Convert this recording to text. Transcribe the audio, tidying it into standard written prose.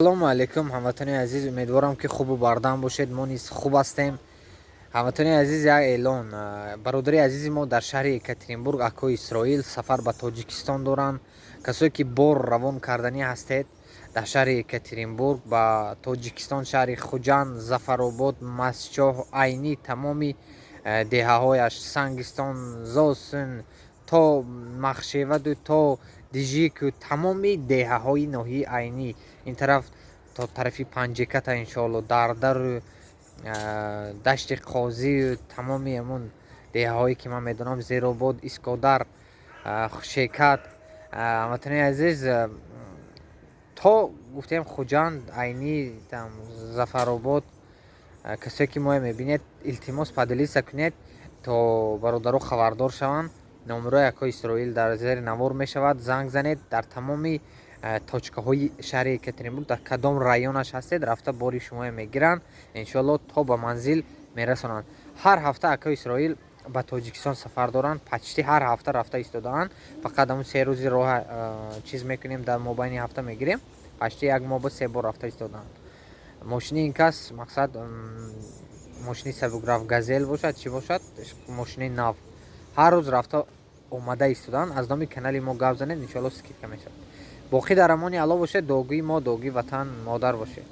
Ассалому алайкум, ҳамватанони азиз. Умедворам, ки хубу бардам бошед. Мо низ хуб ҳастем. Ҳамватанони азиз, як эълон. Бародари азизи мо дар шаҳри Екатеринбург, акои Исроил, сафар ба Тоҷикистон доранд. Касое ки бор равон карданӣ ҳастед дар шаҳри Екатеринбург ба Тоҷикистон, шаҳри Хуҷанд, Зафаробод, Мастчоҳ, Айнӣ, тамоми деҳаҳояш, Сангистон, Зосун, то Махшеваду то Дижику, тамоми деҳаҳои ноҳияи Айнӣ, ин тараф то тарафи Панҷеката, иншоалло, Дардару Дашти Қозию тамоми ҳамун деҳаҳое ки ман медонам, Зеробод, Искодар, Шекат, ҳамватанони азиз, то гуфтем Хуҷанд, Айнӣ, Зафаробод, касое ки моя мебинед, илтимос, поделиться кунед, то бародаро хабардор шаванд. Номерои акои Исроил дар зери навор мешавад, занг занед. Дар тамоми точкаҳои шаҳри Екатеринбург, дар кадом районаш ҳастед, рафта бори шумоя мегиранд, иншоалло, то ба манзил мерасонанд. Ҳар ҳафта акои Исроил ба Тоҷикистон сафар доранд, почти ҳар ҳафта рафта истодаанд. Фақат ҳамун 3 рӯзи роҳа чиз мекунем, дар мобайни ҳафта мегирем. Почти як моҳ ба се бор рафта истодаанд. Мошини ин кас, мақсад, мошини сабукрафт, Газел бошад, чӣ бошад, мошини нав. Ҳар рӯз рафта омада истодаанд. Аз номи канали мо гап занед, иншоалло, скидка мешавад. Боқӣ дар амони Алло бошед. Дуогӯи мо, дуогӯи ватан модар бошед.